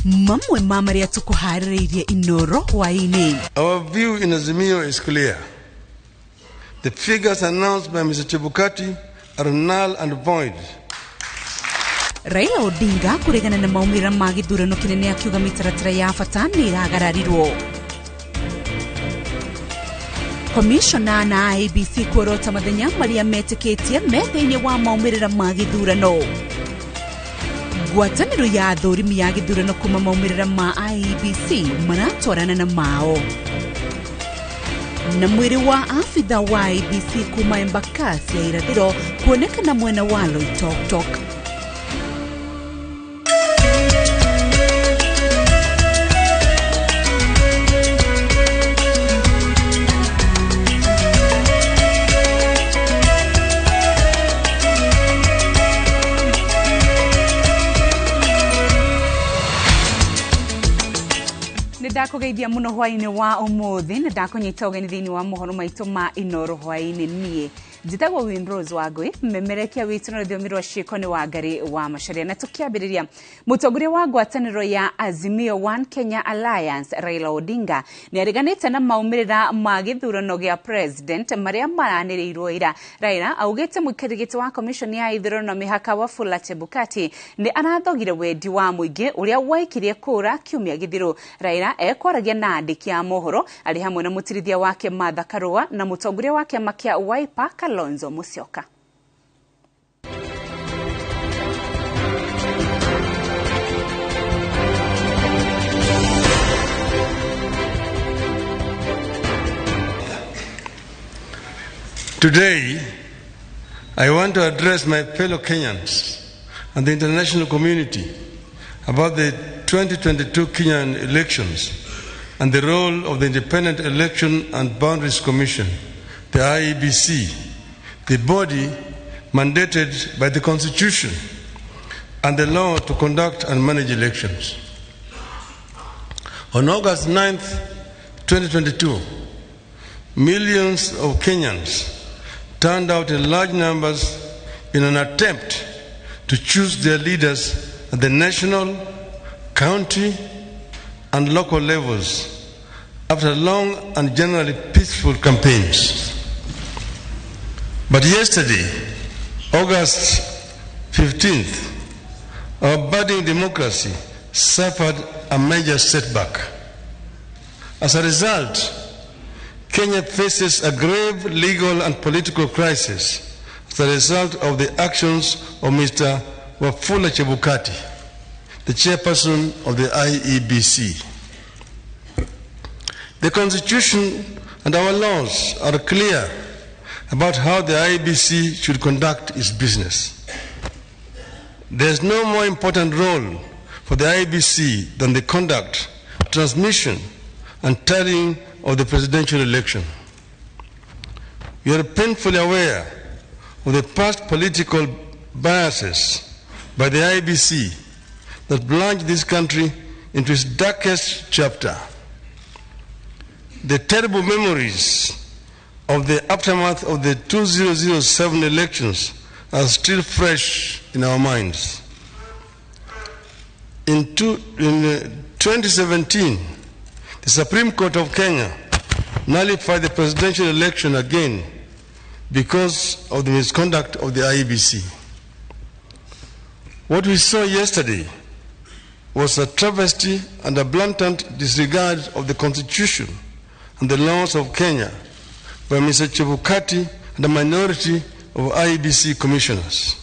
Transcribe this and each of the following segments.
Mamwe ma marĩa tũkũharĩrĩirie Inoro hwaĩ-inĩ. Our view in Azimio is clear. The figures announced by Mr. Chebukati are null and void. Raila Odinga kũregana na maumĩrĩra ma gĩthurano kĩnene akiuga mĩtaratara ya bata nĩ ĩragararirwo. Komishona na IEBC kuorota mathenya marĩa metĩkĩtie me thĩinĩ wa maumĩrĩra ma gĩthurano. Ngwatanĩro ya athũrimi ya gĩthurano kuma maumĩrĩra ma IEBC maratwarana na mao. Na mwĩrĩ wa abitha wa IEBC kuma Embakasi ya irathĩro kuonekana mwena wa Loitoktok. Ndakugeithia muno hwaini wa umuthi na ndakunyita ugeni thiini wa mohoro maitu ma Inoro hwaini. Nie njitagwo Winrose Wangui, mmemerekia witu na rũthiomi rwa ciĩko nĩ Wangari wa Macharia. Na tukiambĩrĩria, mũtongoria wa ngwatanĩro ya Azimio One Kenya Alliance Raila Odinga nĩ areganĩte na maumĩrĩra ma gĩthurano gĩa president marĩa maranĩrĩirwo ira. Raila augĩte mũikarĩri gĩtĩ wa commission ya ithurano na mĩhaka Wafula Chebukati nĩ arathogire wendi wa mũingĩ ũrĩa waikirie kũra kiumia gĩthiru. Raila ekwaragia na andĩki a mohoro arĩ hamwe na mũtirithia wake Martha Karua na mũtongoria wa kĩama kĩa Wiper Kalonzo Musyoka. Today, I want to address my fellow Kenyans and the international community about the 2022 Kenyan elections and the role of the Independent Election and Boundaries Commission, the IEBC, the body mandated by the Constitution and the law to conduct and manage elections. On August 9th, 2022, millions of Kenyans turned out in large numbers in an attempt to choose their leaders at the national, county, and local levels after long and generally peaceful campaigns. But yesterday, August 15th, our budding democracy suffered a major setback. As a result, Kenya faces a grave legal and political crisis as a result of the actions of Mr. Wafula Chebukati, the chairperson of the IEBC. The Constitution and our laws are clear about how the IEBC should conduct its business. There is no more important role for the IEBC than the conduct, transmission, and tallying of the presidential election. We are painfully aware of the past political biases by the IEBC that plunged this country into its darkest chapter. The terrible memories of the aftermath of the 2007 elections are still fresh in our minds. In 2017, the Supreme Court of Kenya nullified the presidential election again because of the misconduct of the IEBC. What we saw yesterday was a travesty and a blatant disregard of the Constitution and the laws of Kenya by Mr. Chebukati and a minority of IEBC commissioners.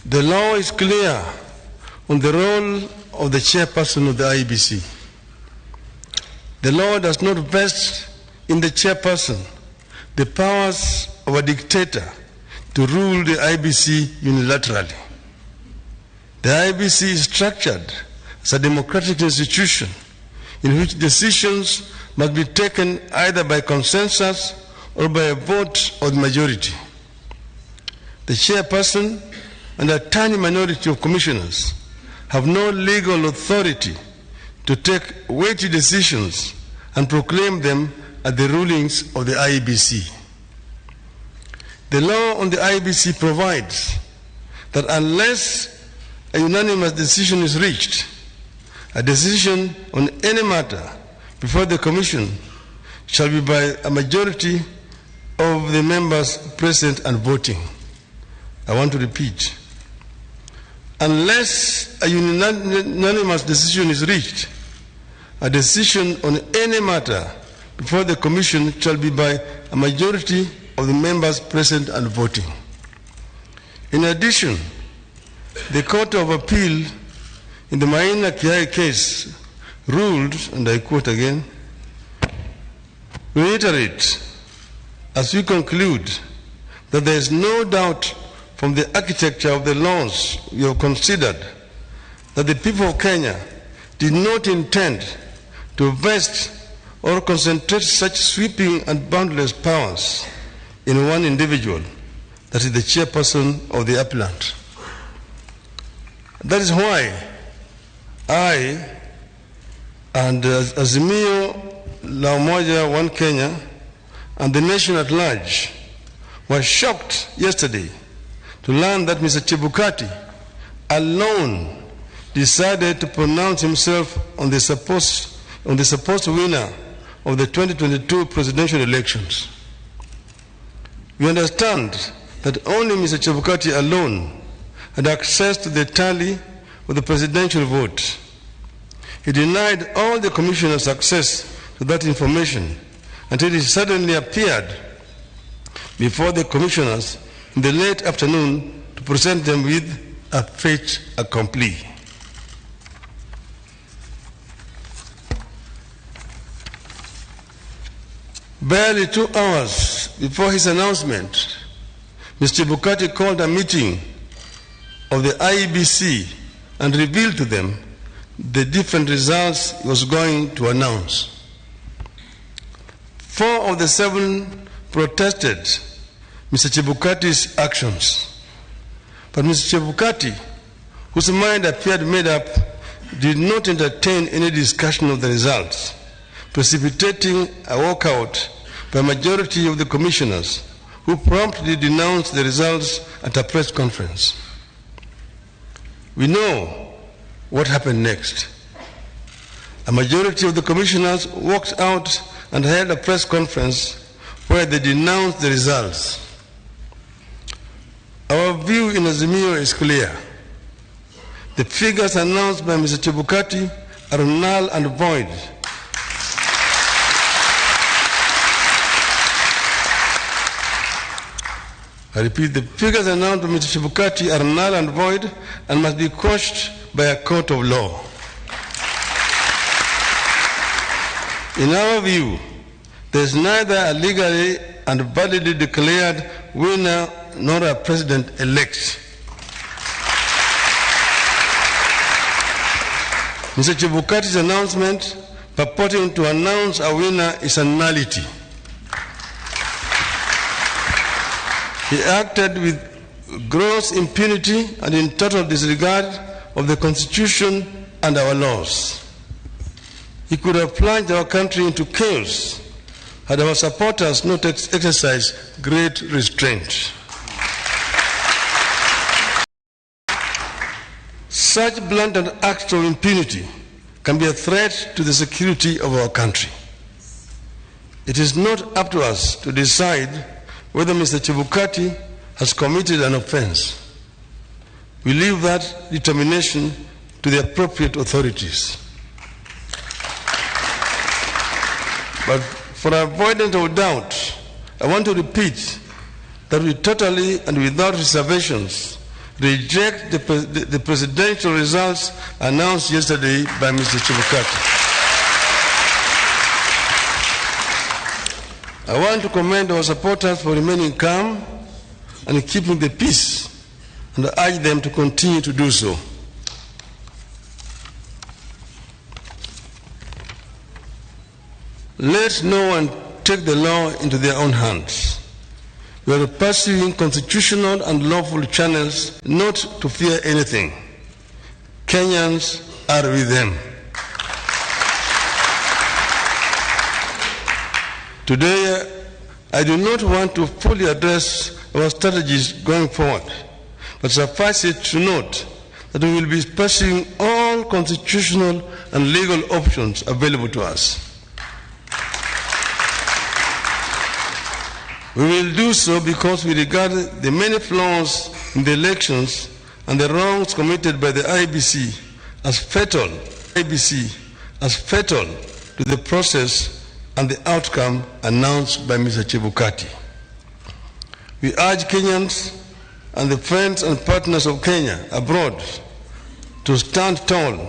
The law is clear on the role of the chairperson of the IEBC. The law does not vest in the chairperson the powers of a dictator to rule the IEBC unilaterally. The IEBC is structured as a democratic institution in which decisions must be taken either by consensus or by a vote of the majority. The chairperson and a tiny minority of commissioners have no legal authority to take weighty decisions and proclaim them at the rulings of the IEBC. The law on the IEBC provides that unless a unanimous decision is reached, a decision on any matter before the Commission shall be by a majority of the members present and voting. I want to repeat. Unless a unanimous decision is reached, a decision on any matter before the Commission shall be by a majority of the members present and voting. In addition, the Court of Appeal in the Maina Kiai case ruled, and I quote again, reiterate, as we conclude, that there is no doubt from the architecture of the laws we have considered that the people of Kenya did not intend to vest or concentrate such sweeping and boundless powers in one individual, that is the chairperson of the appellant. That is why I and Azimio La Umoja One Kenya and the nation at large were shocked yesterday to learn that Mr. Chebukati alone decided to pronounce himself on the supposed winner of the 2022 presidential elections. We understand that only Mr. Chebukati alone had access to the tally of the presidential vote. He denied all the commissioners access to that information until he suddenly appeared before the commissioners in the late afternoon to present them with a fait accompli. Barely 2 hours before his announcement, Mr. Chebukati called a meeting of the IEBC and revealed to them the different results he was going to announce. 4 of the 7 protested Mr. Chebukati's actions. But Mr. Chebukati, whose mind appeared made up, did not entertain any discussion of the results, precipitating a walkout by a majority of the commissioners, who promptly denounced the results at a press conference. We know what happened next. A majority of the commissioners walked out and held a press conference where they denounced the results. Our view in Azimio is clear. The figures announced by Mr. Chebukati are null and void. I repeat, the figures announced by Mr. Chebukati are null and void and must be quashed by a court of law. In our view, there is neither a legally and validly declared winner nor a president-elect. Mr. Chebukati's announcement purporting to announce a winner is a nullity. He acted with gross impunity and in total disregard of the Constitution and our laws. He could have plunged our country into chaos had our supporters not exercised great restraint. Such blatant acts of impunity can be a threat to the security of our country. It is not up to us to decide whether Mr. Chebukati has committed an offense. We leave that determination to the appropriate authorities. But for avoidance of doubt, I want to repeat that we totally and without reservations reject the presidential results announced yesterday by Mr. Chebukati. I want to commend our supporters for remaining calm and keeping the peace, and I urge them to continue to do so. Let no one take the law into their own hands. We are pursuing constitutional and lawful channels not to fear anything. Kenyans are with them. Today, I do not want to fully address our strategies going forward, but suffice it to note that we will be pursuing all constitutional and legal options available to us. We will do so because we regard the many flaws in the elections and the wrongs committed by the IEBC as fatal, IEBC as fatal to the process and the outcome announced by Mr. Chebukati. We urge Kenyans and the friends and partners of Kenya abroad to stand tall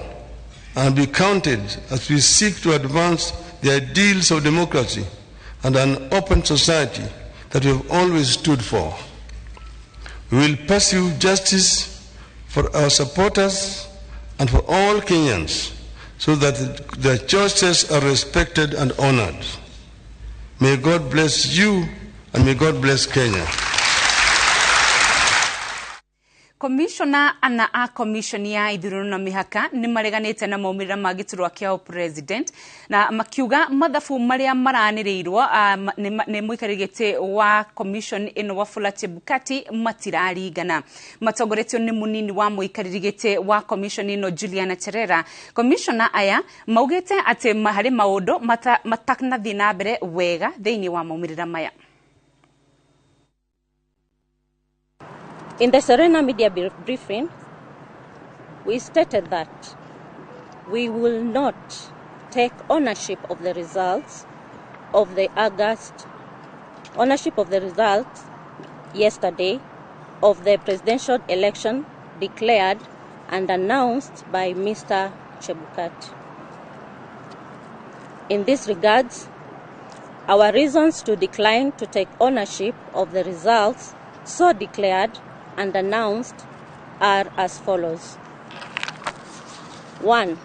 and be counted as we seek to advance the ideals of democracy and an open society that we have always stood for. We will pursue justice for our supporters and for all Kenyans so that their choices are respected and honored. May God bless you and may God bless Kenya. Komishona ana a commission ya ithurano na mihaka ni mareganite na maumĩrĩra ma gĩturwa kĩa president na makiuga mathabu marĩa maranĩrĩirwo nĩ mũikarĩri gĩtĩ wa commission ĩno Wafula Chebukati matiraringana. Matongoretio nĩ mũnini wa mũikarĩri gĩtĩ wa commission ĩno Juliana Cherera. Commissioner aya maugĩte atĩ harĩ maũndũ matanathiĩ na mbere wega thĩinĩ wa maumĩrĩra maya. In the Serena media briefing, we stated that we will not take ownership of the results of the August, ownership of the results yesterday of the presidential election declared and announced by Mr. Chebukati. In this regards, our reasons to decline to take ownership of the results so declared and announced are as follows. 1,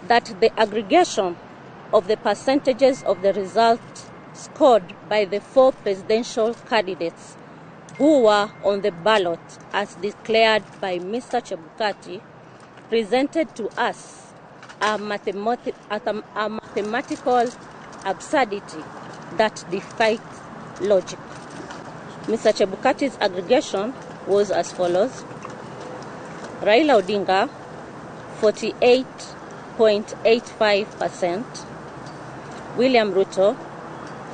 that the aggregation of the percentages of the result scored by the 4 presidential candidates who were on the ballot as declared by Mr. Chebukati presented to us a mathematical absurdity that defies logic. Mr. Chebukati's aggregation was as follows: Raila Odinga, 48.85%, William Ruto,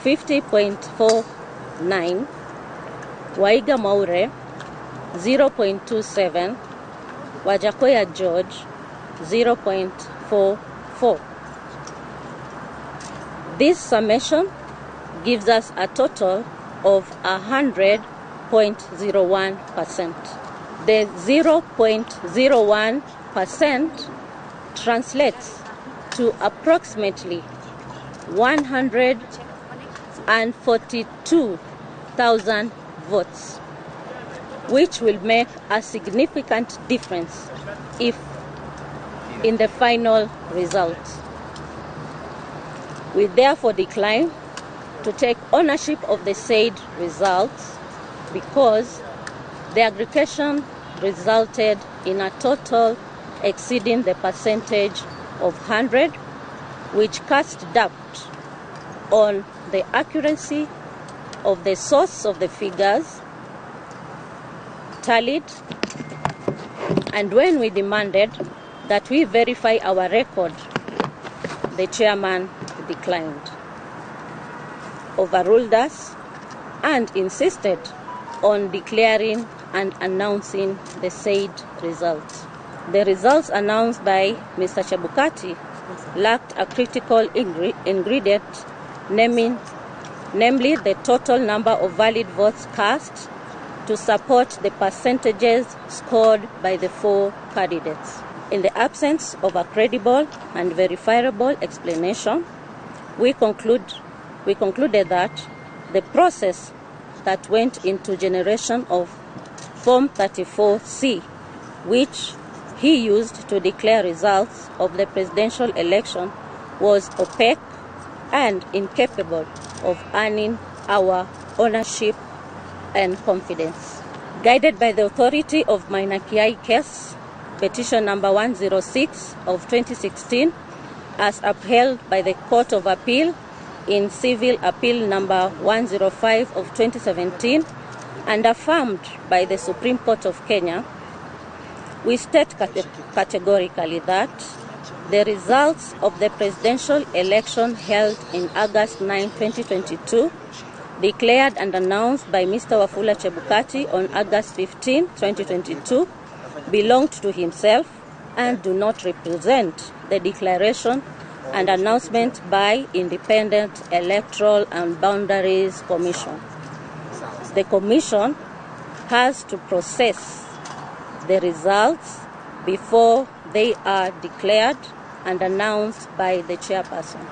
50.49%, Waiga Mwaure, 0.27%, Wajackoyah George, 0.44. This summation gives us a total of 100.01%. The 0.01% translates to approximately 142,000 votes, which will make a significant difference if in the final result. We therefore decline to take ownership of the said results because the aggregation resulted in a total exceeding the percentage of 100, which cast doubt on the accuracy of the source of the figures tallied, and when we demanded that we verify our record, the chairman declined, overruled us, and insisted on declaring and announcing the said results. The results announced by Mr. Chebukati lacked a critical ingredient, namely the total number of valid votes cast to support the percentages scored by the 4 candidates. In the absence of a credible and verifiable explanation, we concluded that the process that went into generation of Form 34C, which he used to declare results of the presidential election, was opaque and incapable of earning our ownership and confidence. Guided by the authority of Maina Kiai case, petition number 106 of 2016, as upheld by the Court of Appeal in Civil Appeal number 105 of 2017 and affirmed by the Supreme Court of Kenya, we state categorically that the results of the presidential election held in August 9, 2022, declared and announced by Mr. Wafula Chebukati on August 15, 2022, belonged to himself and do not represent the declaration and announcement by Independent Electoral and Boundaries Commission. The Commission has to process the results before they are declared and announced by the chairperson.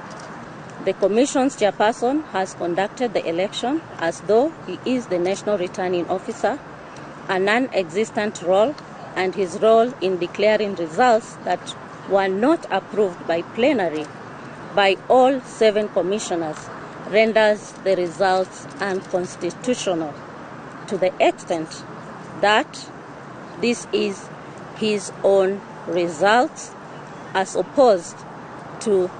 The Commission's chairperson has conducted the election as though he is the national returning officer, a non-existent role, and his role in declaring results that were not approved by plenary by all 7 commissioners renders the results unconstitutional to the extent that this is his own results as opposed to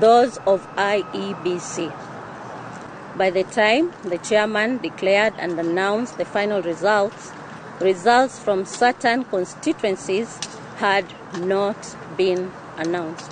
those of IEBC. By the time the chairman declared and announced the final results, results from certain constituencies had not been announced.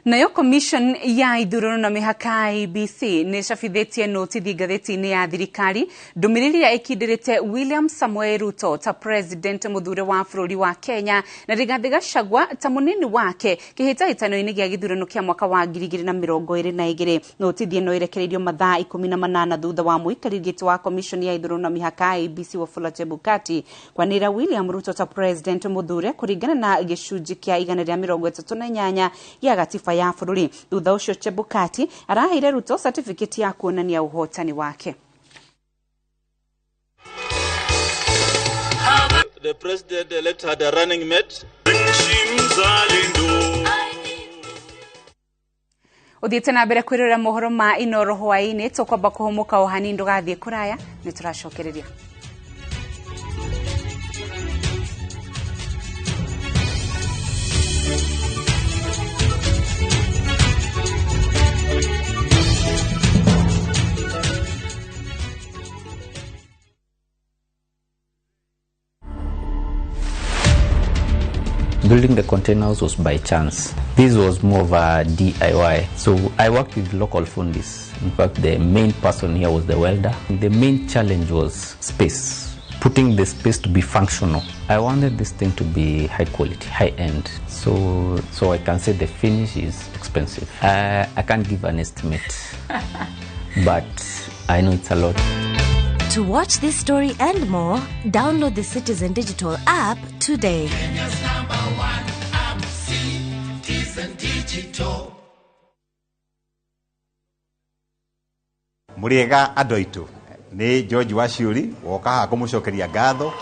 Nayo Commission ya ithurano na mĩhaka IEBC nĩ ĩcabithĩtie notithi ngathĩti-inĩ ya thirikari ndũmĩrĩri ya ĩkindĩrĩte William Samoei Ruto ta president mũthure wa bũrũri wa Kenya na Rigathi Gachagua ta mũnini wake kĩhĩtahĩtano-inĩ gĩa gĩthurano kĩa mwaka wa 2022. Notithi ĩno ĩrekereirio mathaa 18 thutha wa mũikarĩri gĩtĩ wa Commission ya ithurano na mĩhaka IEBC Wafula Chebukati kwanĩrĩra William Ruto ta president mũthure kũringana na gĩcunjĩ kĩa 138 gĩa gatiba ya bũrũri. Thutha ũcio Chebukati araheire Ruto certificate ya kuonania ũhotani wake. The president elect had a running mate. Ũthiĩte na mbere kwĩrorera mohoro ma Inooro hwaĩ-inĩ, tũkwamba kũhũmũka o hanini ndũgathiĩ kũraya, nĩ tũracokereria. Building the containers was by chance. This was more of a DIY. So I worked with local fundis. In fact, the main person here was the welder. The main challenge was space, putting the space to be functional. I wanted this thing to be high quality, high end. So I can say the finish is expensive. I can't give an estimate, but I know it's a lot. To watch this story and more, download the Citizen Digital app today. Kenya's number one app, Citizen Digital. Muriega andũ aitũ, nĩ George Waciuri woka haha kũmũcokeria ngatho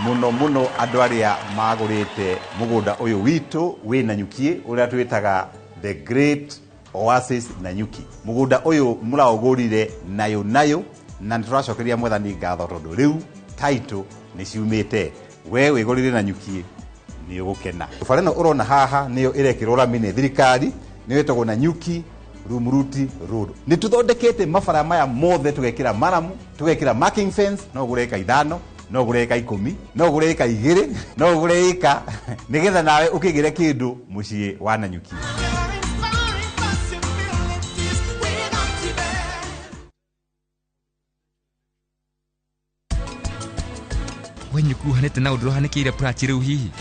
mũno mũno andũ arĩa magũrĩte mũgũnda ũyũ witũ wĩ Nanyuki ũrĩa twĩtaga The Great Oasis Nanyuki. Mũgũnda ũyũ mũraũgũrire nayo nayo na nĩtũracokeria mwathani ngatho tondũ rĩu title nĩ ciumĩte. We wĩgũrire Nanyuki nĩ ũgũkena. Bara ĩno ũrona haha nĩyo ĩrekĩrwo rami nĩ thirikari, nĩyo ĩtagwo Nanyuki Rumuruti Road. Nĩ tũthondekete mabara maya mothe, tũgekĩra maramu, tũgekĩra marking fence, no ũgũre ĩka 5, no ũgũre ĩka 10, no ũgũre ĩka 2, no ũgũre ĩka nĩgetha nawe ũkĩgĩre kĩndũ mũciĩ wa Nanyuki. Wenyukuruhanĩte na ũndũ ũrahanĩkĩire Prachi rĩu hihi?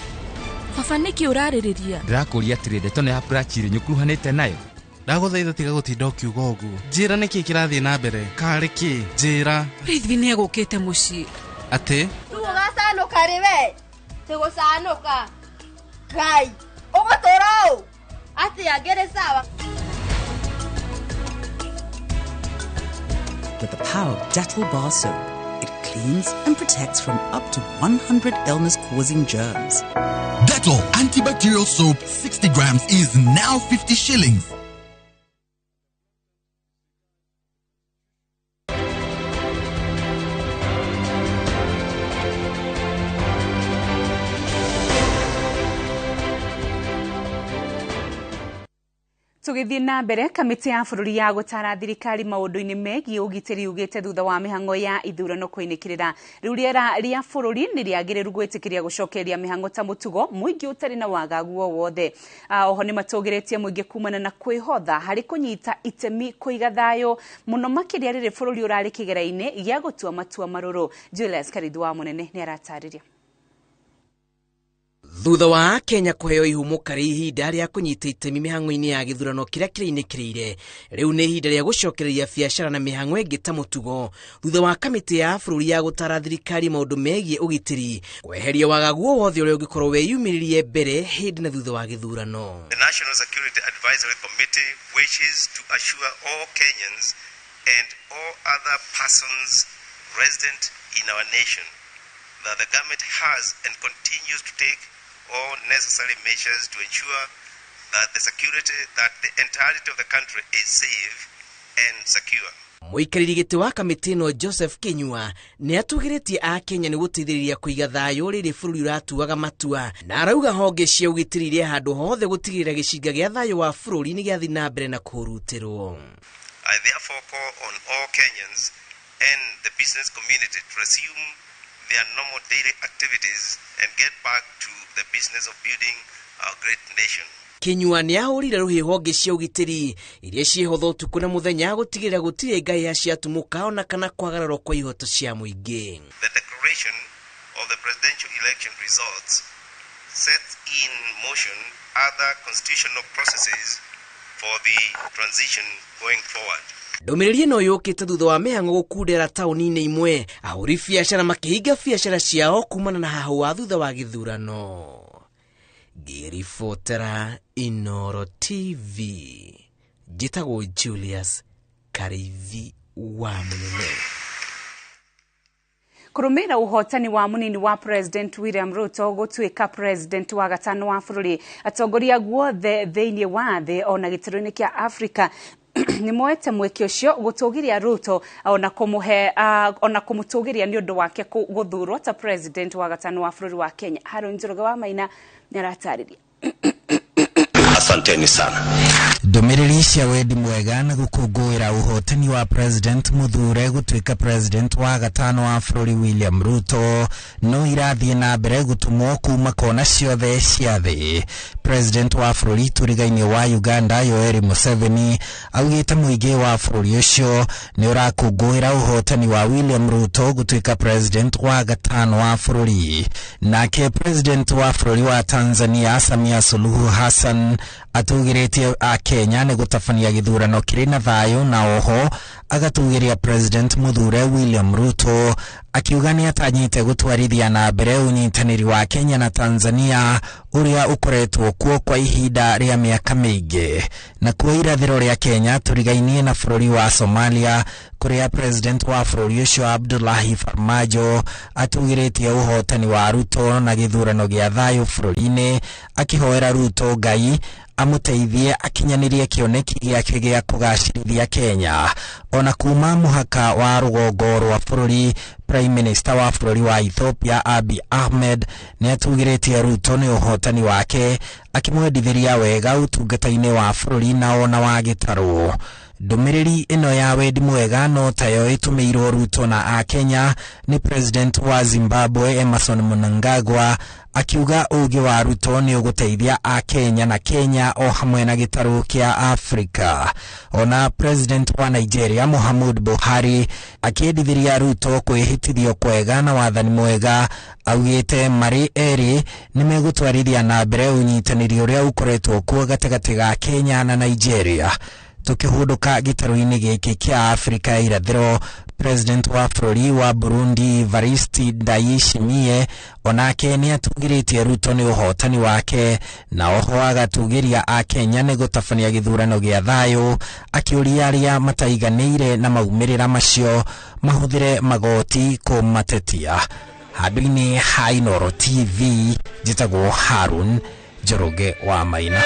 Baba nĩkĩ ũrarĩrĩria? Ndĩrakũria atĩrĩ, ndeto nĩ ya Prachi rĩ, nyũkuruhanĩte nayo? Ndagũthaitha tiga gũtinda ũkiuga ũguo. Njĩra nĩkĩ kĩrathiĩ na mbere? Karĩ kĩ? Njĩra. Prithvi nĩegũkĩte mũciĩ. Atĩ? Rĩu ũgacanũka rĩ we? Tĩgũcanũka. Ngai, ũgũtũra ũũ? Atĩa ngĩrĩ sawa? With the power of Dettol bar soap, it cleans and protects from up to 100 illness-causing germs. Dettol antibacterial soap 60 grams is now 50 shillings. Tũgĩthiĩ na mbere, kamĩtĩ ya bũrũri ya gũtara thirikari maũndũ-inĩ megiĩ ũgitĩri yugĩte thutha wa mĩhang'o ya ithurano kũinĩkĩrĩra rĩu rĩera rĩa bũrũri nĩ rĩagĩrĩru gwĩtĩkĩria gũcokereria mĩhang'o ta mũtugo mũingĩ ũtarĩ na wagagu o wothe. Oho nĩ matũgĩrĩtie mũingĩ kumana na kwĩhotha harĩ kũnyita itemi kũiga thayũ mũno makĩria rĩrĩ bũrũri ũrarĩ kĩgera-inĩ gĩa gũtua matua marũrũ. Julius Karithi wa Mũnene nĩ aratarĩria. Thutha wa Kenya kũheo ihũmũka rĩa ihinda rĩa kũnyita itemi mĩhang'o-inĩ ya gĩthurano kĩrĩa kĩrainĩkĩrĩire, rĩu nĩ ihinda rĩa gũcokereria biacara na mĩhang'o ĩngĩ ta mũtugo thutha wa kamĩtĩ ya bũrũri ya gũtara thirikari maũndũ megiĩ ũgitĩri kweheria wagagu o wothe ũrĩa ũngĩkorwo wĩyumĩririe mbere, hĩndĩ na thutha wa gĩthurano. The National Security Advisory Committee wishes to assure all Kenyans and all other persons resident in our nation that the government has and continues to take all necessary measures to ensure that the security, that the entirety of the country is safe and secure. Mũikarĩri gĩtĩ wa kamĩtĩ ĩno Joseph Kinyua nĩ atũgĩrĩtie Akenya nĩ gũteithĩrĩria kũiga thayũ rĩrĩ bũrũri ũratuaga matua, na arauga honge cia ũgitĩri iria handũ hothe gũtigĩrĩra gĩcinga gĩa thayũ wa bũrũri nĩ gĩathiĩ na mbere na kũhurutĩrwo. I therefore call on all Kenyans and the business community to resume their normal daily activities and get back to the business of building our great nation. Kinyua nĩ ahũrire rũhĩ honge cia ũgitĩri iria ciĩhotha ũtukũ na mũthenya gũtigĩrĩra gũtirĩ ngahĩha ciatumũka ona kana kwagararwo kwa ihoto cia mũingĩ. The declaration of the presidential election results sets in motion other constitutional processes for the transition going forward. Ndũmĩrĩri ĩno yũkĩte thutha wa mĩhang'o gũkundera taũni-inĩ imwe, ahũri biacara makĩhinga biacara ciao kumana na hahũ wa thutha wa gĩthurano. Ngĩribotera Inoro TV, njĩtagwo Julius Kariithi wa Mũnene. Kũrũmĩrĩra ũhotani wa mũnini wa President William Ruto gũtuĩka president wa gatano wa bũrũri, atongoria guothe thĩinĩ wa thĩ ona gĩtarũ-inĩ kĩa Afrika nĩ moete mweke ũcio gũtũgĩria Ruto ona kũmũhe ona kũmũtũgĩria nĩ ũndũ wake gũthurwo ta president wa gatano wa bũrũri wa Kenya. Harũni Njoroge wa Maina nĩ aratarĩria. Asanteni sana. Ndũmĩrĩri cia wendi mwega na gũkũngũĩra ũhotani wa President Muthure gũtuĩka president wa gatano wa bũrũri William Ruto no irathiĩ na mbere gũtũmwo kuma kona ciothe cia thĩ. President wa bũrũri tũriga-inĩ wa Uganda Yoweri Museveni augĩte mũingĩ wa bũrũri ũcio nĩ ũrakũngũĩra ũhotani wa William Ruto gũtuĩka president wa gatano wa bũrũri. Nake president wa bũrũri wa Tanzania Samia Suluhu Hassan atugĩrĩtie Akenya nĩ gũtabania gĩthurano kĩrĩ na thayũ, na oho agatugĩria President Muthure William Ruto akiuga nĩ atanyĩte gũtwarithia na mbere ũnyitanĩri wa Kenya na Tanzania ũrĩa ũkoretwo kuo kwa ihinda rĩa mĩaka mĩingĩ. Na kuo irathĩro rĩa Kenya tũrigainie na bũrũri wa Somalia kũrĩa president wa bũrũri ũcio Abdullahi Farmajo atugĩrĩtie ũhotani wa Ruto na gĩthurano gĩa thayũ bũrũri-inĩ, akĩhoera Ruto Ngai amũteithie akinyanĩrie kĩoneki gĩake gĩa kũgacĩrithia Kenya. Ona kuma mũhaka wa rũgongo rwa bũrũri, Prime Minister wa bũrũri wa Ethiopia Abiy Ahmed nĩ atugĩrĩtie Ruto nĩ ũhotani wake, akĩmwendithĩria wega ũtungata-inĩ wa bũrũri na ona wa gĩtarũ. Ndũmĩrĩri ĩno ya wendi mwega no tayo ĩtũmĩirwo Ruto na Akenya nĩ President wa Zimbabwe Emmerson Mnangagwa akiuga ũũgĩ wa Ruto nĩ ũgũteithia Akenya na Kenya o hamwe na gĩtarũ kĩa Afrika. Ona President wa Nigeria Muhammadu Buhari akĩendithĩria Ruto kwĩhĩtithio kwega na wathani mwega, augĩte marĩ erĩ nĩ megũtwarithia na mbere ũnyitanĩri ũrĩa ũkoretwo kuo gatagatĩ ga Kenya na Nigeria. Tukihunduka gĩtarũ-inĩ gĩkĩ kĩa Afrika ya irathĩro, President wa bũrũri wa Burundi Evariste Ndayishimiye onake nĩ atugĩrĩtie Ruto nĩ ũhotani wake, na oho agatugĩria Akenya nĩ gũtabania gĩthurano gĩa thayũ, akĩũria arĩa mataiganĩire na maumĩrĩra macio mahũthĩre magoti kũmatetia. Handũ-inĩ ha Inoro TV, njĩtagwo Harun Njoroge wa Maina.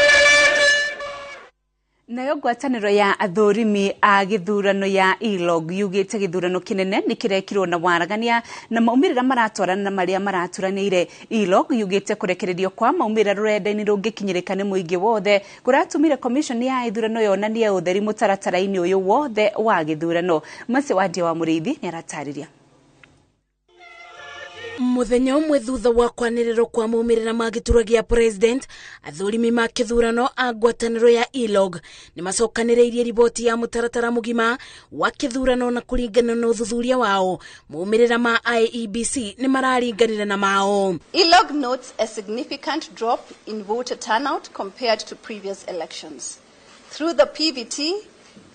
Nayo ngwatanĩro ya athũrimi a gĩthurano ya ILOG yugĩte gĩthurano kĩnene nĩ kĩrekirwo na waragania na maumĩrĩra maratwarana na marĩa maraturanĩire. ILOG yugĩte kũrekererio kwa maumĩrĩra rũrenda-inĩ rũngĩkinyĩrĩka nĩ mũingĩ wothe kũratũmire commission ya ithurano yonanie ũtheri mũtaratara-inĩ ũyũ wothe wa gĩthurano. Mercy Wandia wa Mũrĩithi nĩaratarĩria. Muthenya ũmwe thutha wa kwanĩrĩrwo kwa maumĩrĩra ma gĩturwa gĩa president, athũrimi ma kĩthurano a ngwatanĩro ya ILOG nĩ macokanĩrĩirie riboti ya mũtaratara mũgima wa kĩthurano na kũringana na ũthuthuria wao maumĩrĩra ma IEBC nĩ mararinganĩra na mao. ILOG notes a significant drop in voter turnout compared to previous elections. Through the PVT,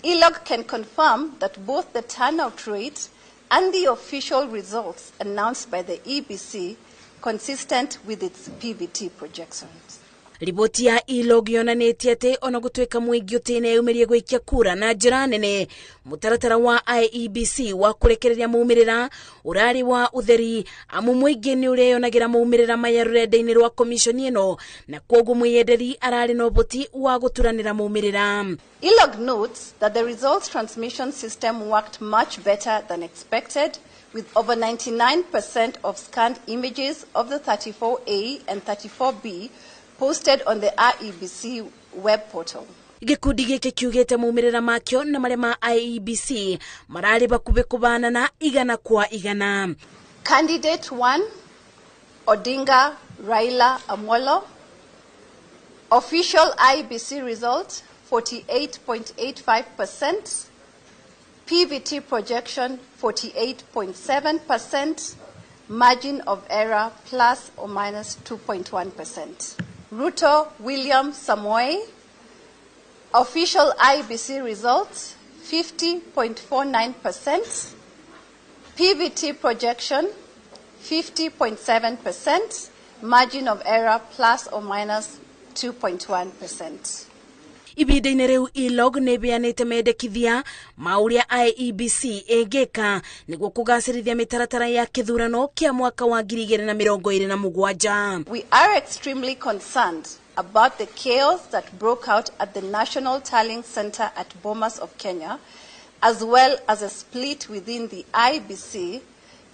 ILOG can confirm that both the turnout rate and the official results announced by the EBC consistent with its PVT projections. Riboti ya ILOG yonanĩtie atĩ ona gũtuĩka mũingĩ ũtĩneyumĩrie gũikia kura na njĩra nene, mũtaratara wa IEBC wa kũrekereria maumĩrĩra ũrarĩ wa ũtheri, amu mũingĩ nĩ ũreyonagĩra maumĩrĩra maya rũrenda-inĩ rwa komishoni ĩno, na kwoguo mwĩyenderi ararĩ na ũhoti wa gũturanĩra maumĩrĩra. ILOG notes that the results transmission system worked much better than expected, with over 99% of scanned images of the 34A and 34B posted on the IEBC web portal. Gĩkundi gĩkĩ kiugĩte maumĩrĩra makĩo na marĩa ma IEBC mararĩ bakuhĩ kũbanana 100 kwa 100. Candidate 1, Odinga Raila Amolo. Official IEBC result 48.85%, PVT projection 48.7%, margin of error plus or minus 2.1%. Ruto William Samoei, official IEBC results 50.49%, PVT projection 50.7%, margin of error plus or minus 2.1%. Ibinda-inĩ rĩu ILOG nĩ ĩheanĩte mendekithia ma ũrĩa IEBC ĩngĩka nĩguo kũgacĩrithia mĩtaratara ya kĩthurano kĩa mwaka wa 2027. We are extremely concerned about the chaos that broke out at the National Tallying Center at Bomas of Kenya, as well as a split within the IEBC,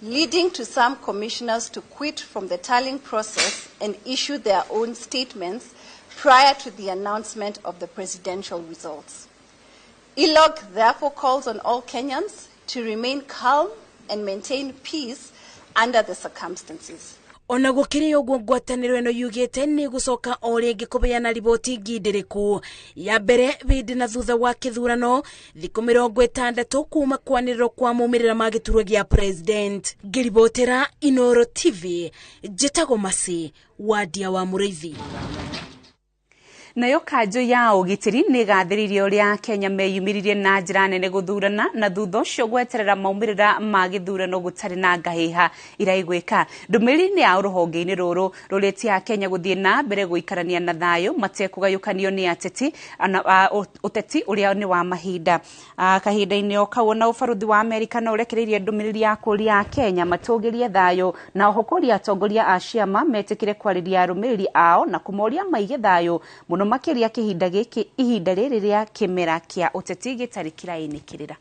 leading to some commissioners to quit from the tallying process and issue their own statements prior to the announcement of the presidential results. ILOG therefore calls on all Kenyans to remain calm and maintain peace under the circumstances. Ona gũkĩrĩ ũguo ngwatanĩro ĩno yugĩte nĩ gũcoka o rĩngĩ kũheana riboti ngindĩrĩku ya mbere hĩndĩ na thutha wa kĩthurano thikũ 60 kuma kwanĩrĩrwo kwa maumĩrĩra ma gĩturwa gĩa president. Ngĩribotera Inoro TV, njĩtagwo Mercy Wandia wa Mũrĩithi. Nayo kanjũ ya ũgitĩri nĩ ĩgathĩrĩirie ũrĩa Kenya meyumĩririe na njĩra nene gũthurana na thutha ũcio gweterera maumĩrĩra ma gĩthurano gũtarĩ na ngahĩha iraiguĩka. Ndũmĩrĩri-inĩ ya rũhonge-inĩ rũrũ rũrĩtie Akenya gũthiĩ na mbere gũikarania na thayũ matekũgayũkanio nĩ ateti ũteti ũrĩa nĩ wa mahinda. Kahinda-inĩ o kau ona ũbarũthi wa Amerika no ũrekereirie ndũmĩrĩri ya kũria Akenya matũgĩrie thayũ na oho kũria atongoria a ciama metĩkĩre kwarĩria arũmĩrĩri ao na kũmoria maige thayũ mũno makĩria kĩhinda gĩkĩ ihinda rĩrĩ rĩa kĩmera kĩa ũteti gĩtarĩ kĩrainĩkĩrĩra.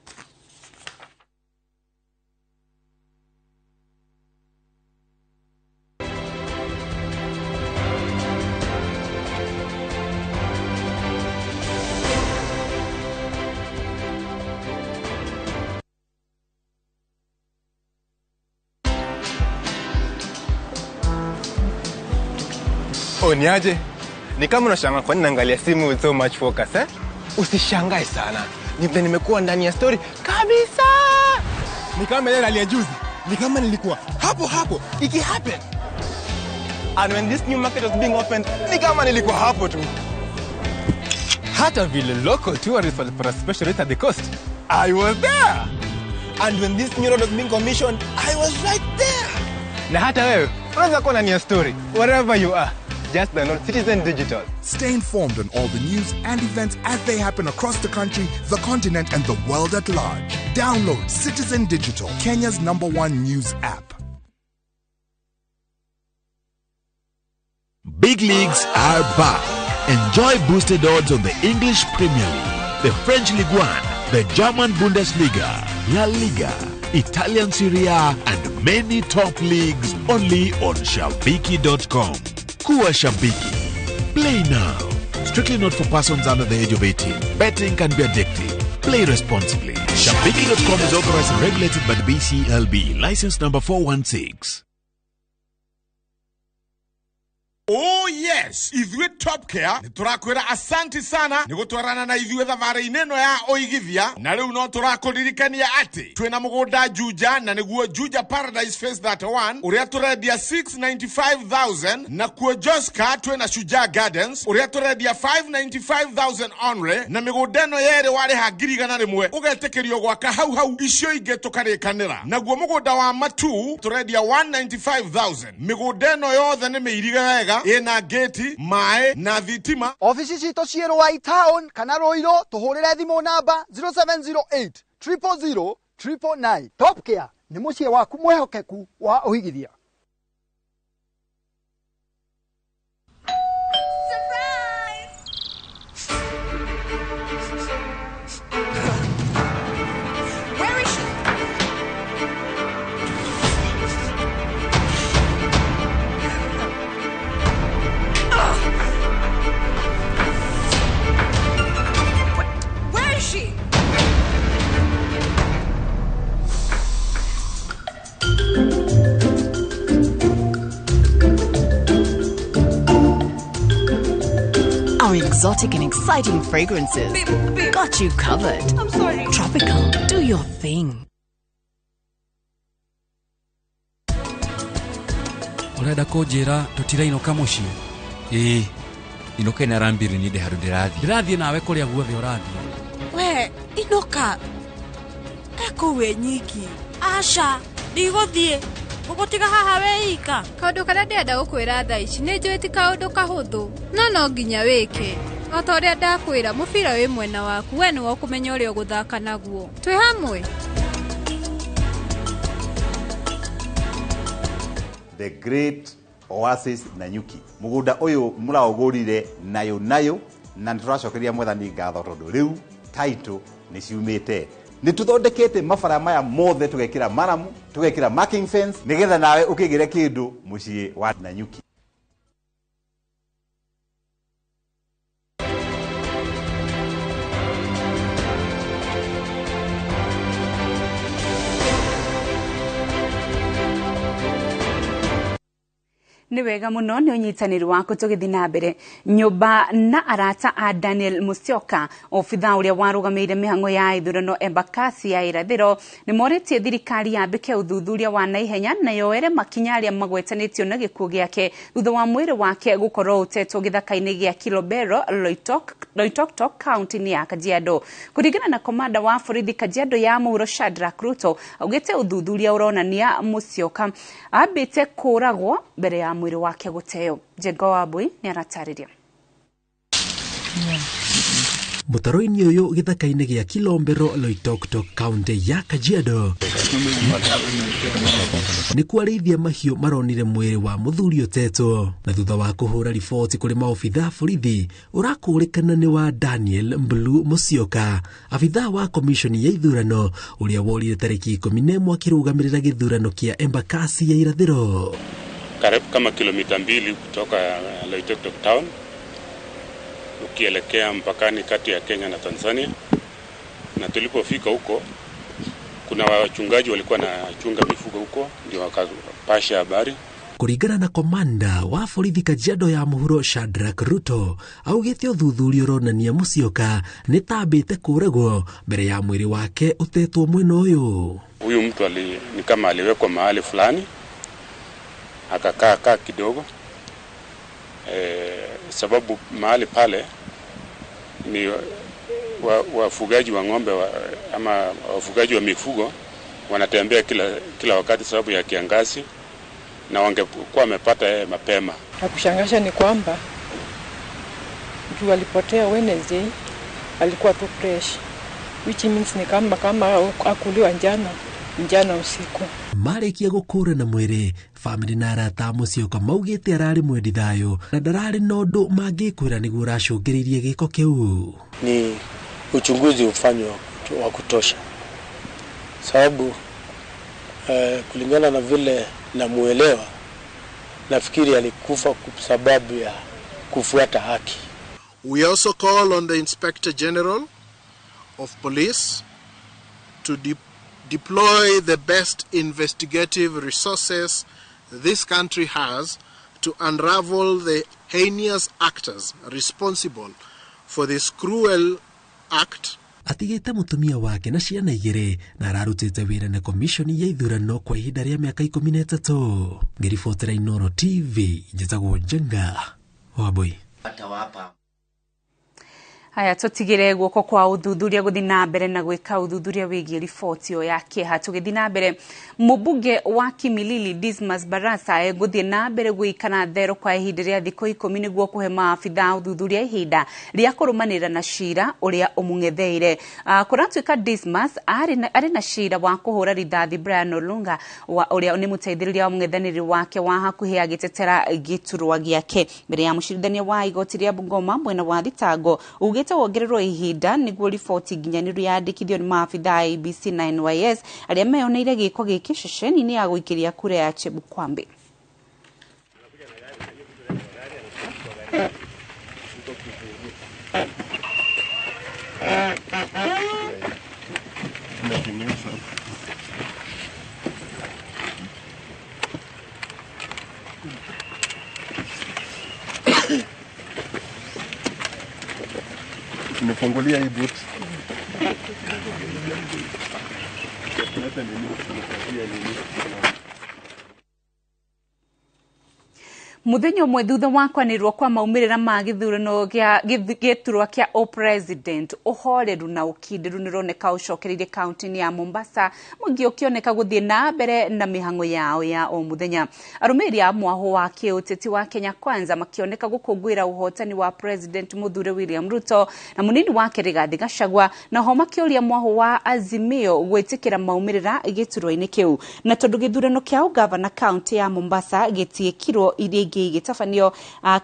Oh, niaje? Ni kama unashangaa kwa nini naangalia simu with so much focus, eh? Usishangae sana. Ni vile nimekuwa ndani ya story kabisa. Ni kama ile ya juzi. Ni kama nilikuwa hapo hapo iki happen. And when this new market was being opened, ni kama nilikuwa hapo tu. Hata vile local tourists walipata special rate at the coast, I was there. And when this new road was being commissioned, I was right there. Na hata wewe unaweza kuwa ndani ya story wherever you are. Just download Citizen Digital. Stay informed on all the news and events as they happen across the country, the continent, and the world at large. Download Citizen Digital, Kenya's #1 news app. Big leagues are back. Enjoy boosted odds on the English Premier League, the French Ligue 1, the German Bundesliga, La Liga, Italian Serie A, and many top leagues only on Shabiki.com. Kuwa Shabiki. Play now. Strictly not for persons under the age of 18. Betting can be addictive. Play responsibly. Shabiki.com is authorized and regulated by the BCLB. License number 416. Oh yes, ithuĩ Top Care nĩ tũrakwĩra asanti sana nĩ gũtwarana na ithuĩ thabarĩ-inĩ ĩno ya ũigithia, na rĩu no tũrakũririkania atĩ twĩna mũgũnda Juja, na nĩguo Juja Paradise Phase 31 ũrĩa tũrendia 695,000, na kuo Joska twĩna Shujaa Gardens ũrĩa tũrendia 595,000 only, na mĩgũnda ĩno yerĩ warĩha 100,000 ũgetĩkĩrio gwaka hau hau, icio ingĩ tũkarĩkanĩra. Naguo mũgũnda wa Matu tũrendia 195,000. Mĩgũnda ĩno yothe nĩ mĩirige wega, ĩna gate, maĩ na thitima. Ofici citũ ciĩ Ruai town kana Ruiru, tũhũrĩre thimũ namba 0708 000 999. Top Care nĩ mũciĩ waku mwĩhokeku wa ũigithia. Where is she? Where is she? Our exotic and exciting fragrances got you covered. I'm sorry. Tropical, do your thing. Ũrenda kũnjĩra tũtirainũka mũciĩ? Ĩĩ, inũka ina rambiri ni ndĩ handũ ndĩrathiĩ. Ndĩrathiĩ nawe kũrĩa guothe ũrathiĩ. We, inũka. Ekũu wĩ nyiki. Aca, ndigũthiĩ. Ũgũtiga haha wĩ ika. Kaũndũ karĩa ndĩrenda gũkwĩra thaa ici nĩ njũĩ ti kaũndũ kahũthũ, no no nginya wĩke. O ta ũrĩa ndakwĩra, mũbira wĩ mwena waku, we nĩwe ũkũmenya ũrĩa ũgũthaka naguo. Twĩ hamwe? The Great Oasis Nanyuki. Mũgũnda ũyũ mũraũgũrire nayo nayo, na nĩ tũracokeria mwathani ngatho tondũ rĩu title nĩ ciumĩte. Nĩ tũthondekete mabara maya mothe, tũgekĩra maramu, tũgekĩra marking fence, nĩgetha nawe ũkĩgĩre kĩndũ mũciĩ wa Nanyuki. Nĩ wega mũno nĩ ũnyitanĩri waku. Tũgĩthiĩ na mbere, nyũmba na arata a Daniel Musyoka, obitha ũrĩa warũgamĩrĩire mĩhang'o ya ithurano Embakasi ya irathĩro, nĩ morĩtie thirikari yambĩke ũthuthuria wa naihenya na yoere makinya arĩa magwetanĩtio na gĩkuũ gĩake thutha wa mwĩrĩ wake gũkorwo ũtetwo gĩthaka-inĩ gĩa Kilobero, Loitoktok, kaunti-inĩ ya Kajiado. Kũringana na komanda wa borithi Kajiado ya mũhuro Shadrack Ruto, augĩte ũthuthuria ũronania Musyoka ambĩte kũragwo mbere ya mwĩrĩ wake gũteo. Njenga wa Mbui nĩ aratarĩria. Mũtaro-inĩ ũyũ gĩthaka-inĩ gĩa Kilombero, Loitoktok, kaunti ya Kajiado, nĩ kwarĩithia mahiũ maronire mwĩrĩ wa mũthuri ũtetwo, na thutha wa kũhũra riboti kũrĩ maobitha borithi ũrakũrĩkana nĩ wa Daniel Mbulu Musyoka, abitha wa komishoni ya ithurano ũrĩa worire tarĩki 11 akĩrũgamĩrĩra gĩthurano kĩa Embakasi ya irathĩro. Karibu kama kilomita 2 kutoka Loitoktok town ukielekea mpakani kati ya Kenya na Tanzania. Na tulipofika huko, kuna wachungaji walikuwa na chunga mifugo huko, ndio wakapasha habari. Kũringana na komanda wa borithi Kajiado ya mũhuro Shadrack Ruto, augĩte ũthuthuria ũronania Musyoka nĩ tambĩte kũragwo mbere ya mwĩrĩ wake ũtetwo mwena ũyũ. Huyu mtu ni kama aliwekwa mahali fulani akakaa kaa kidogo, sababu mahali pale ni wafugaji wa ng'ombe ama wafugaji wa mifugo wanatembea kila wakati sababu ya kiangazi, na wangekuwa wamepata yeye mapema. Na kushangasha ni kwamba juu alipotea Wednesday alikuwa tu fresh, which means ni kama akuliwa njana usiku. Marĩkia gũkũrana mwĩrĩ, bamĩrĩ na arata a Musyoka maugĩte ararĩ mwendi thayũ na ndararĩ na ũndũ mangĩkwĩra nĩguo ũracũngĩrĩirie gĩko kĩu. Ni Uchunguzi ufanywe wa kutosha, sababu kulingana na vile namuelewa, nafikiri alikufa kwa sababu ya kufuata haki. We also call on the Inspector General of Police to deploy the best investigative resources this country has to unravel the heinous actors responsible for this cruel act. Atigĩte mũtumia wake na ciana 2 na ararutĩte wĩra na komishoni ya ithurano kwa ihinda rĩa mĩaka 13. Ngĩribotera Inooro TV, njĩtagwo Njenga Wambui. Haya, tutigire guoko kwa uthuthuria guthi na mbere na gwika uthuthuria wigie riboti yo ya kieha. Tugithi na mbere, mubunge wa Kimilili Dismas Barasa eguthie na mbere gwikana thero kwa ihinda ria thiku 10 niguo kuhe maabitha uthuthuria ihinda ria kurumanira na cira uria umung'etheire. Kuratuika Dismas ari na cira wa kuhura rithathi Brian Olunga wa uria ni muteithiriria wa mung'ethaniri wake wa hakuhi agitetera giturwa giake mbere ya mucirithania wa igoti ria Bungoma mwena wa thitango ugite wongererwo ihinda niguo riboti nginyaniru yandikithio ni maabitha a ABC na NYS aria meyoneire giko giki ceceni-ini ya guikiria kura ya Chebukwambi. Nimefungulia hii boot. Muthenya umwe thutha wa kwanirwo kwa maumirira ma githurano gia giturwa kia o president, uhoreru na ukindiru nironeka ucokereirie kaunti ya Mombasa, mwingi ukioneka guthie na mbere na mihango yao ya o muthenya. Arumiriri a mwaho wa kiuteti wa Kenya Kwanza makioneka gukungwira uhotani wa president muthure William Ruto na munini wake Rigathi Gachagua, na ho makiuria mwaho wa Azimio gwitikira maumirira giturwa-ini kiu. Na tondu githurano kia ugavana kaunti ya Mombasa gitiikirwo iria gitabanio,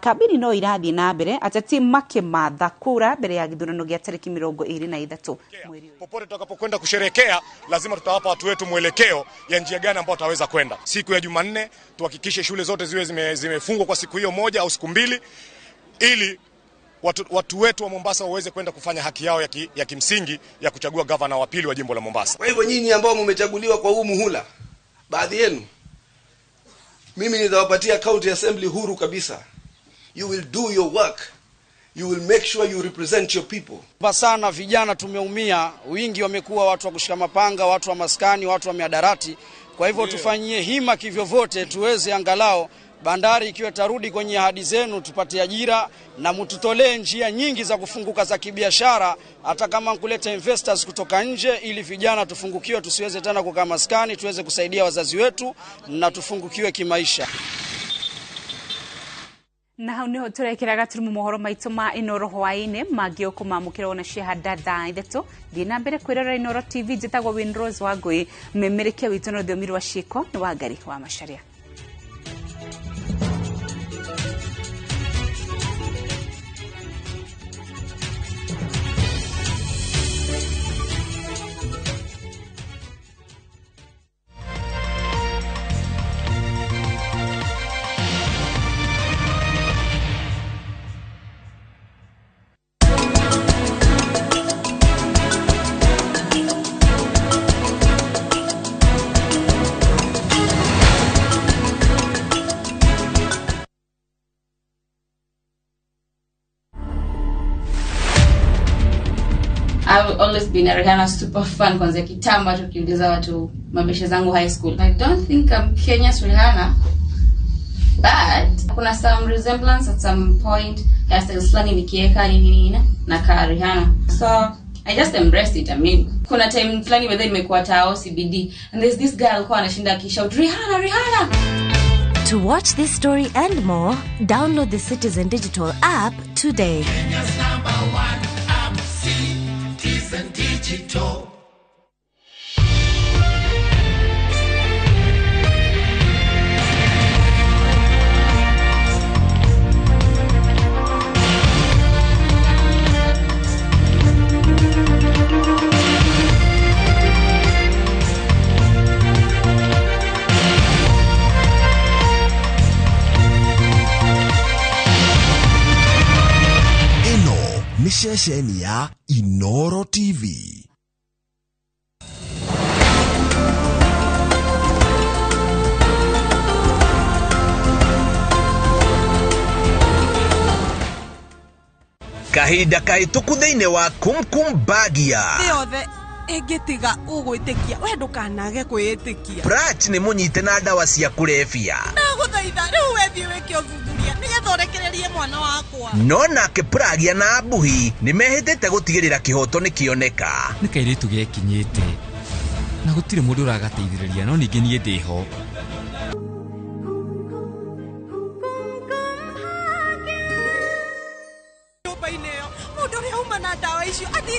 kambini no irathie na mbere ateti makimatha kura mbere ya githurano gia tariki 23 mweri. Popote tutakapokwenda kusherekea lazima tutawapa watu wetu mwelekeo ya njia gani ambayo tutaweza kwenda. Siku ya Jumanne tuhakikishe shule zote ziwe zimefungwa kwa siku hiyo moja au siku mbili, ili watu wetu wa Mombasa waweze kwenda kufanya haki yao ya kimsingi ya kuchagua gavana wa pili wa jimbo la Mombasa. Kwa hivyo nyinyi ambao mmechaguliwa kwa huu muhula, baadhi yenu, mimi nitawapatia county assembly huru kabisa. You will do your work. You will make sure you represent your people. Sana vijana tumeumia, wingi wamekuwa watu wa kushika mapanga, watu wa maskani, watu wa miadarati. Kwa hivyo tufanyie hima kivyovyote tuweze angalau bandari ikiwa tarudi kwenye ahadi zenu, tupate ajira na mtutolee njia nyingi za kufunguka za kibiashara, hata kama kuleta investors kutoka nje, ili vijana tufungukiwe, tusiweze tena kukaa maskani, tuweze kusaidia wazazi wetu na tufungukiwe kimaisha. Na hau niho turekeraga turi mu mohoro maitu ma Inooro hwaini mangĩ ũkũmamũkĩra ona ciahanda thaa 3. Thiĩ na mbere kwĩrorera Inooro TV. Njĩtagwo Winrose Wangui, mmemerekia witũ na rũthiomi rwa ciĩko nĩ Wangari wa Macharia. I've always been a Rihanna super fan kwanzia kitambo, hata ukiuliza watu mabeshe zangu high school. I don't think I'm Kenya's Rihanna, but kuna some resemblance at some point, hairstyles fulani nikieka nini nini na ka Rihanna. So I just embraced it. I mean, kuna time fulani whether nimekuwa tao CBD and there's this girl alikuwa anashinda akishout Rihanna Rihanna. To watch this story and more, download the Citizen Digital app today. Kenya's number one app, Citizen Digital. ceceni ya Inoro TV. Kahinda kahĩtũku thĩinĩ wa Kumkum Bagia. Thĩ yothe ĩngĩtiga ũgwĩtĩkia, we ndũkanage kwĩĩtĩkia. Prach nĩ mũnyite na ndawa cia kũrebia. Ndagũthaitha rĩu wethiĩ wĩke ũthuthuria nĩgetha ũrekererie mwana wakwa. No nake Pragia na Abuhi nĩ mehĩtĩte gũtigĩrĩra kĩhoto nĩ kĩoneka. Nĩ kairĩtu gekinyĩte na gũtirĩ mũndũ ũragateithĩrĩria, no ningĩ niĩ ndĩho. Nyũmba-inĩ ĩyo mũndũ ũrĩa uma na ndawa icio athire.